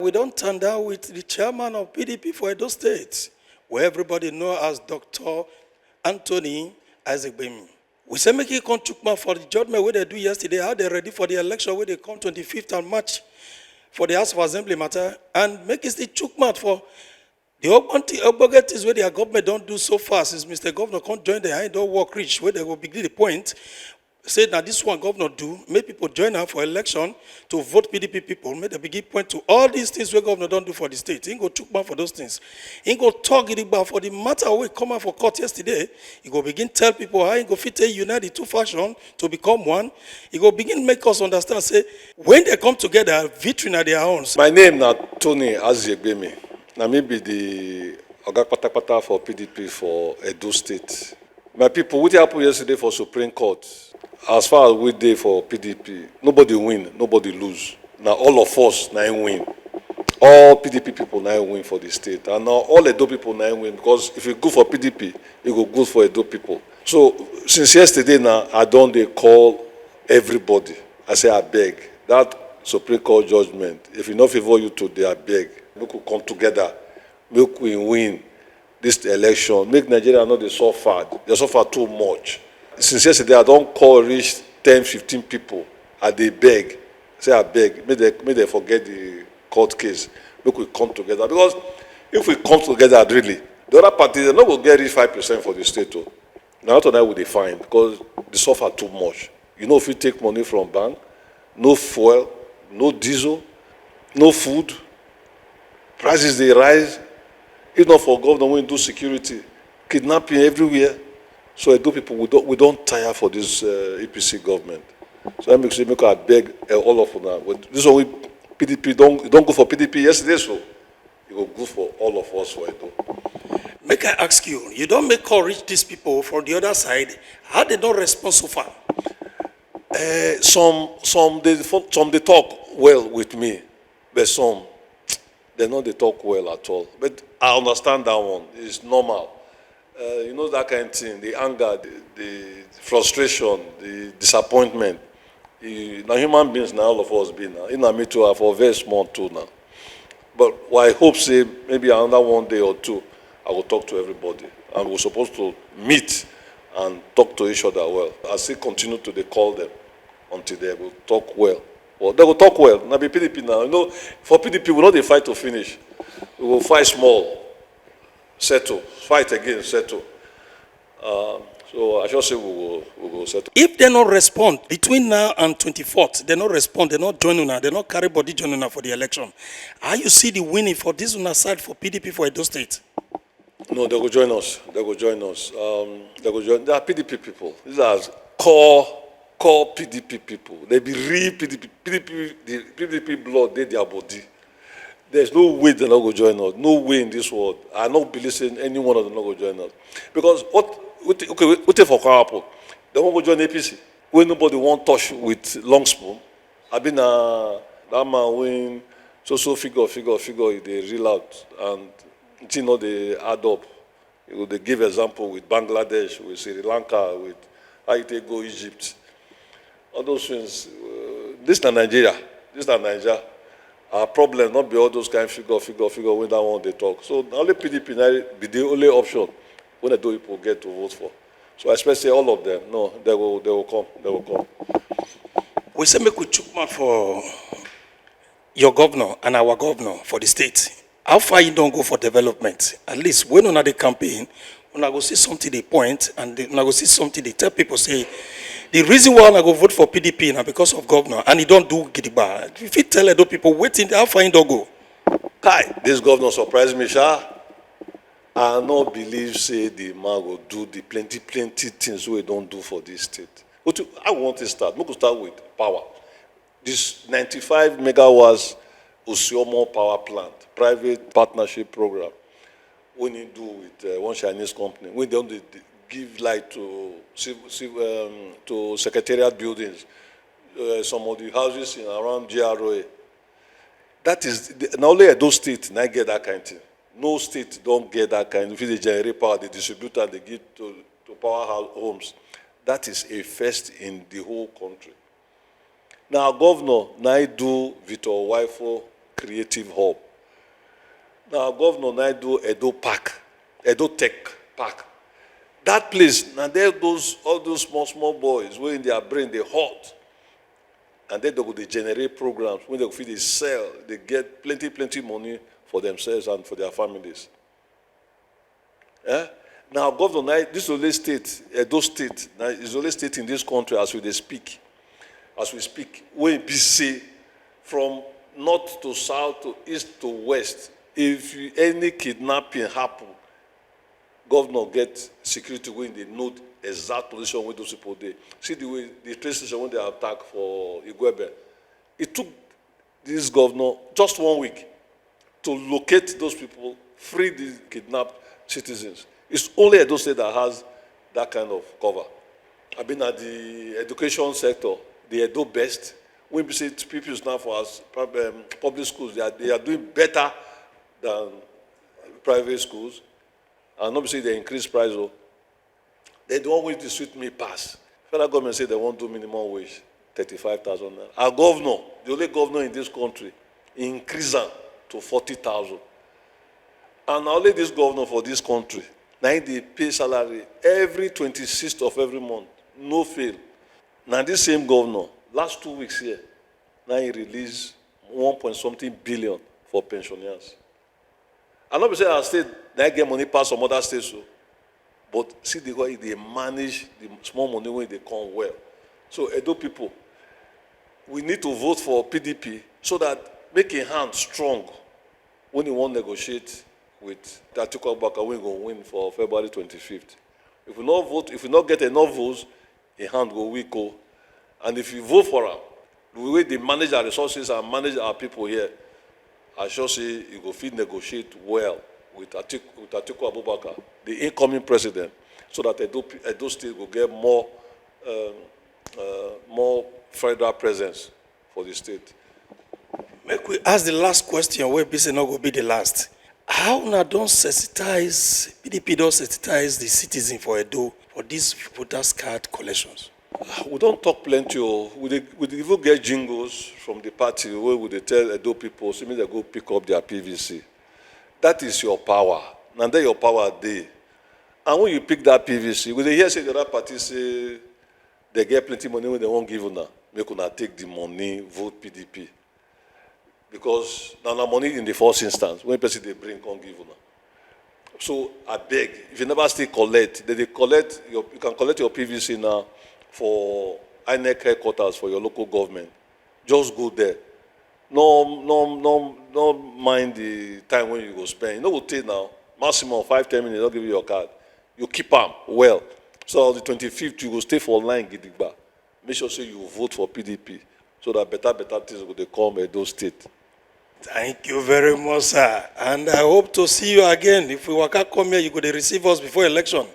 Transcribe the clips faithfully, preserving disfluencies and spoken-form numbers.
We don tanda with the chairman of P D P for Edo State, wey everybody know as Doctor Anthony Ezegbemi. We say make he come chook mouth for the judgment wey dem do yesterday, how dem ready for the election wey dey come twenty-fifth of March for the House of Assembly matter, and make he still chook mouth for the ogbonge things wey their government don do so far since Mister Governor come join dem, how e don work reach, wey dem go begin dey point say na this one governor do, make people join am for election to vote P D P people, make dem begin point to all these things wey governor don do for the state. He go chook mouth for those things. He go talk gidigba for the matter wey come out for court yesterday. He go begin tell people how he go fit take unite the two faction to become one. He go begin make us understand say when dem come together, victory na their own. My name na Tony Azegbemi. Na me be the oga patapata for P D P for Edo State. My people, wetin happen yesterday for Supreme Court, as far as we dey for P D P, nobody win, nobody lose. Na all of us na im win. All P D P people na im win for the state, and na all Edo people na im win, because if e good for P D P, e go good for Edo people. So since yesterday now, I don dey call everybody. I say, abeg, that Supreme Court judgment, if e no favour you today, abeg, make we come together, make we win this election, make Nigeria no dey suffer. Dem suffer too much. Since yesterday, I don call reach ten, fifteen people. I dey beg, say, abeg, make dem, make dem forget the court case, make we come together. Because if we come together really, the other party, dem no go get reach five percent for the state o. Na that one na we dey find, because the suffer too much. You no fit take money from bank, no fuel, no diesel, no food. Prices dey rise. If not for governor wey do security, kidnapping everywhere. So Edo people, we don, we don tire for this uh, A P C government. So I make say make I beg uh, all of una. But this one we P D P don, e don go for P D P yesterday, so e go good for all of us for Edo. Make I ask you, you don make call reach these people from the other side, how dem don respond so far? Uh, some, some dey fo-, some dey talk well with me, but some dem no dey talk well at all. But I understand that one. It's normal. Uh, you know that kind of thing, the anger, the, the frustration, the disappointment. E, na human beings na all of us be now. If na me too, I for vex small too now. But I hope say maybe another one day or two, I go talk to everybody. And we're supposed to meet and talk to each other well. I still continue to dey call them until they go talk well. Well, they go talk well. Na be P D P now. You know, for P D P, we no dey fight to finish. We go fight small, settle. Fight again, settle. Um, so I sure say we go, we go settle. If dem no respond between now and twenty-fourth, dem no respond, dem no join una, dem no carry body join una for the election, how you see the winning for this una side for P D P for Edo State? No, they go join us. They go join us. Um, they go join. They are P D P people. These are core, core P D P people. They be real P D P. P D P, the P D P blood dey their body. There's no way they no go join us. No way in this world. I no believe say any one of them no go join us. Because what, what, okay, what if for come happen? They wan go join A P C, wey nobody wan touch with long spoon. Abi na that man win so so figure, figure, figure, e dey reel out, and thing no dey add up. You go dey give example with Bangladesh, with Sri Lanka, with how you take go Egypt. All those things. Uh, this na Nigeria. This na Nigeria. Our problem no be all those kind figure, figure, figure wey that one dey talk. So na only P D P na be the only option wey Edo people get to vote for. So I expect say all of them, no, they go, they go come, they go come. We say make we chook mouth for your governor and our governor for the state. How far you don go for development? At least when una dey campaign, una go see something dey point, and dey, una go see something dey tell people say the reason why una go vote for P D P na because of governor, and he don do gidigba. You fit tell Edo people wetin, how far you don go? Kai, this governor surprise me, sha. I no believe say the man go do the plenty, plenty things wey he don do for this state. But I want to start. Make we start with power. This ninety-five megawatts Usiomo power plant, private partnership program, wey he do with uh, one Chinese company, wey don dey give light to civ-, civ-, um, to secretariat buildings, uh, some of the houses in around G R O A. That is the, na only Edo State na get that kind thing. No state don get that kind. If they generate power, they distribute and they give to, to power hou-, homes. That is a first in the whole country. Now, governor na he do Victor Waifo creative hub. Now, governor now do Edo Park, Edo Tech Park. That place, now there those all those small small boys wey their brain dey hot, and then they go dey generate programs wey they go fit dey sell, dey get plenty plenty money for themselves and for their families. Eh? Now, governor, now, this only state, Edo State, now is only state in this country as we dey speak, as we speak, wey be say from north to south to east to west, if you, any kidnapping happen, governor get security wey dey know exact position wey those people dey. See the way the train station wey they attack for Igwebe, it took this governor just one week to locate those people, free the kidnapped citizens. It's only Edo State that has that kind of cover. I mean, at the education sector, the Edo Best, wey be say pupils now for us, pub- um, public schools, they are, they are doing better than private schools. And not be say they increase price, oh. They don't want to sweet me pass. Federal government say they won't do minimum wage, thirty-five thousand naira. Our governor, the only governor in this country, increase am to forty thousand. And na only this governor for this country, now they pay salary every twenty-sixth of every month, no fail. Now this same governor, last two weeks here, now he release one point something billion for pensioners. I no be say our state na get money pass some other states o, but see the way they manage the small money wey dey come well. So Edo people, we need to vote for P D P so that make a hand strong when you wan negotiate with Atiku Abubakar wey go win for February twenty-fifth. If we no vote, if we no get enough votes, a hand go weak o. And if you vote for am, the way they manage our resources and manage our people here, I sure say you go fit negotiate well with Atiku, with Atiku Abubakar, the incoming president, so that Edo, Edo State go get more, um, uh, more federal presence for the state. Make we ask the last question, wey be say no go be the last. How una don sensitize, P D P don sensitize the citizen for Edo for these voters card collections? We don talk plenty o. We dey we dey even get jingles from the party wey we dey tell Edo people say make dem go pick up their P V C. That is your power. Na there your power dey. And when you pick that P V C, we dey hear say the other party say they get plenty money wey they wan give una. Make una take the money, vote P D P. Because na na money in the first instance wey person dey bring come give una. So abeg, if you never still collect, they dey collect your, you can collect your P V C now for INEC headquarters for your local government. Just go there. No, no, no, no mind the time wey you go spend. You no go take now. Maximum five, ten minutes, don give you your card. You keep am well. So on the twenty-fifth, you go stay for line gidigba. Make sure say you vote for P D P so that better, better things go dey come Edo State. Thank you very much, sir. And I hope to see you again. If we waka come here, you go dey receive us before election.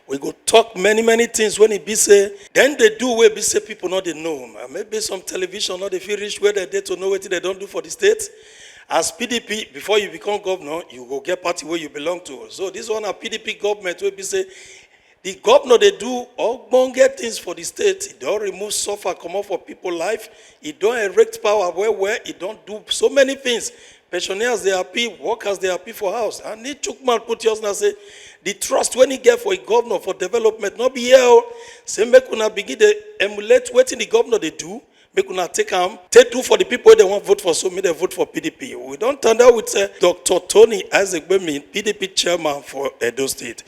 We go talk many, many things when e be say, then they do wey be say people no dey know. And maybe some television no dey fit reach where they dey to know wetin they don do for the state. As P D P, before you become governor, you go get party wey you belong to. So this one na P D P government wey be say the governor dey do ogbonge things for the state. E don remove suffer comot for people life. E don erect power well well. E don do so many things. Pensioners dey happy, workers dey happy for house. And he chook mouth put yours now say the trust wey he get for a governor for development no be here o. Say make una begin dey emulate wetin the governor dey do. Make una take am take do for the people wey dem wan vote for, so make dem vote for P D P. We don tanda with uh, Doctor Tony Azegbemi, P D P chairman for Edo State.